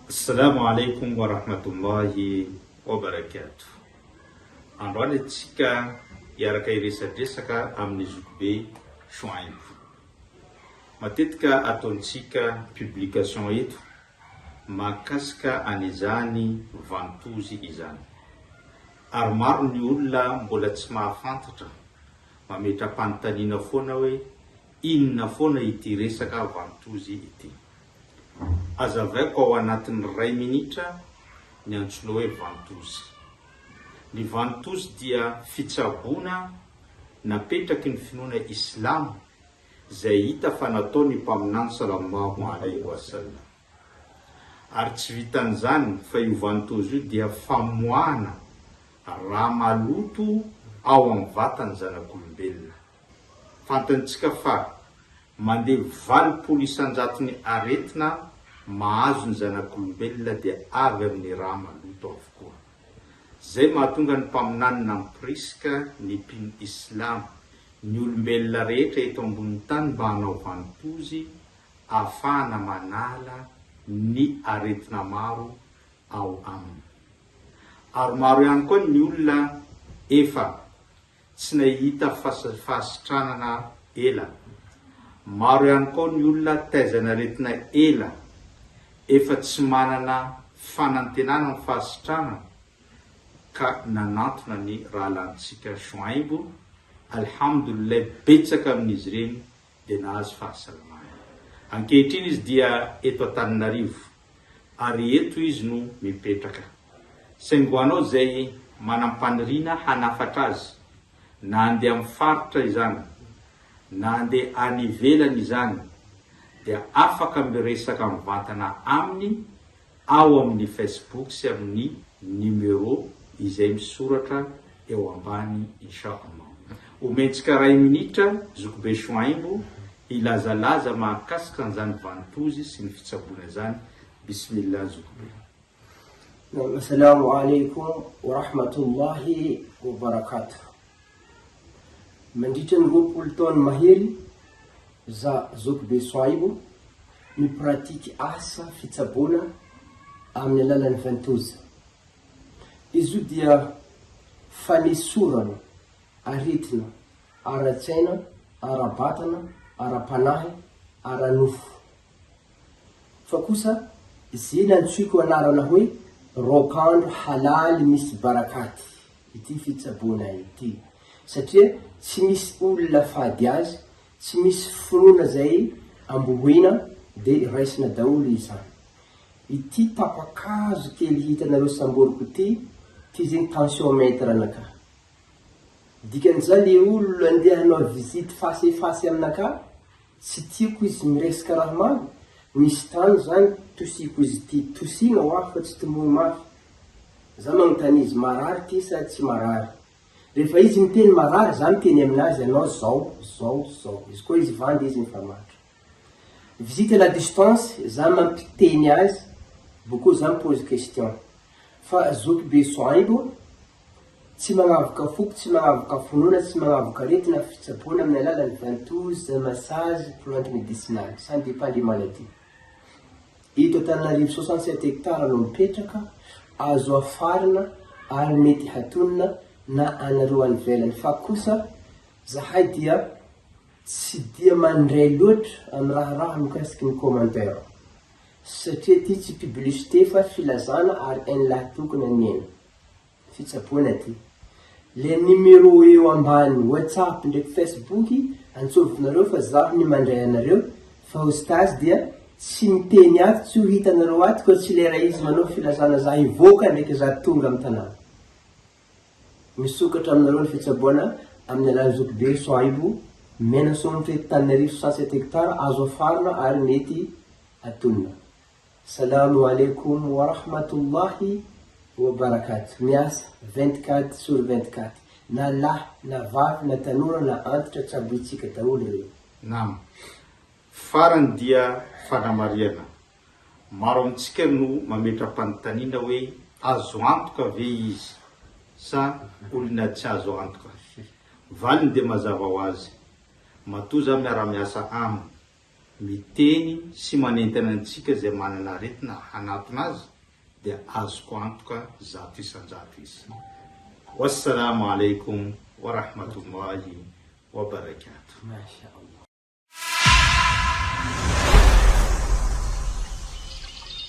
Assalamu alaikum wa rahmatullahi wa barakatuh. Androany antsika hiaraka hiresadresaka amin'ny zokibe Chouaib. Matetika ataontsika publication eto mahakasika an'izany ventouse izany. Ary maro ny olona mbola tsy mahafantatra, mametra-panontaniana foana hoe inona foana ity resaka ventouse ity. Azavaiko ao anatin'ny iray minitra ny antsoina hoe ventouse. Ny ventouse dia fitsaboana napetraky ny finoana islamo izay hita fa nataon'ny Mpaminany Salallahu alaihi wa sallam. Ary tsy vitan'izany fa io ventouse io dia famoahana rà maloto ao amin'ny vatan'ny zanak'olombelona. Fantantsika fa mandeha 80 isan-jaton'ny aretina mahazo ny zanak'olombelona dia avy amin'ny rà maloto avokoa. Izay mahatonga ny Mpaminany nampirisika ny mpino Islamo, ny olombelona rehetra eto ambonin'ny tany mba hanao vanim-pozy ahafahana manala ny aretina maro ao aminy. Ary maro ihany koa ny olona efa tsy nahita fahasitranana ela. Maro ihany koa ny olona taizan'aretina ela, efa tsy manana fanantenana amin'ny fahasitranana ka nanantona ny rahalahintsika Chouaïbou, Alhamdoulilah betsaka amin'izy ireny dia nahazo fahasalamana. Ankehitriny izy dia eto Antananarivo ary eto izy no mipetraka. Saingy ho anao izay manam-paniriana hanafatra azy, na handeha amin'ny faritra izany, na handeha any ivelany izany, dia afaka miresaka mivantana aminy ao amin'ny Facebook sy amin'ny numéro izay misoratra eo ambany Insha Allah. Omentsika iray minitra Zokibe Chouaïbou hilazalaza mahakasika an'izany vanim-pozy sy ny fitsaboana izany. Bismillah Zokibe. Naam, Assalaamu alaikum wa rahmatullahi wa barakatuh. Mandritra ny 20 taona mahery, za Zokibe Soaibo mi-pratique asa fitsaboana amin'ny alalan'ny ventouse. Izy io dia fanesorana aretina ara-tsaina, ara-batana, ara-panahy, ara-nofo. Fa kosa ze nantsoiko anarana hoe raokandro halaly misy barakaty ity fitsaboana ity satria tsy misy olona fady azy, tsy misy finoana zay ambohoina de raisina daholo izany. Ity tapa-kazo kely hitanareo samboriko ity, ty zegny tensiomètre anakahy. Dikan'izany le olona andeha hanao visite face et face aminakahy, Tsy tiako izy miresaka raha mamy, misy tany zany tosiko izy ty, tosina hoa fa tsy tomoy mafy, za magnontany izy marary ty sa tsy marary, rehefa izy miteny marary za miteny aminazy anao zao zao zao, izy koa izy vandy izy mifamatotra. Visite à la distance za mampiteny azy, boko za mi-pose question, fa zoky be soaibo, Tsy magnavoka foko, tsy magnavoka finoana, tsy magnavoka aretina, fitsaboana amin'ny alalan'ny ventouse, massage, plante médicinale, ça dépend des maladies. Eto Antananarivo 67 hectares no mipetraka, azo afarina ary mety hatonina na anareo any ivelany fa kosa zahay dia tsy dia mandray loatra amin'ny raharaha mikasiky ny commentaire satria ty tsy publicité fa filazana ary enlah tokony anena. Fitsaboana ty. Le numéro eo ambany whatsapp ndreky facebook antsovinareo fa zaho ny mandray anareo fa ostazy dia tsy miteny ato tsy ho hitanareo ato koa tsy lera izy manao filazana za hivoaka ndreky za tonga am tanàna. Misokatra aminareo ny fitsaboana amin'ny alalan'ny zokibe Soaibo mena somotra eto Tananarivo 67 hectares azo afarina ary mety atonina. Salamo alaikum wa rahmatullahi wa barakatuh miasa 24 sur 24 na lahy na vavy na tanora na antitra tsabointsika daholo ireo. Naam. Farany dia fanamarihana. Maro amintsika no mametra-panontaniana hoe azo antoka ve izy sa olona tsy azo antoka? Valiny dia mazava ho azy. Matoa za miara-miasa aminy. miteny sy manentana antsika izay manana aretina hanatona azy dia azoko antoka 100% izy. Wassalamo alaikum wa rahmatullahi wa barakatuh. Masha Allah.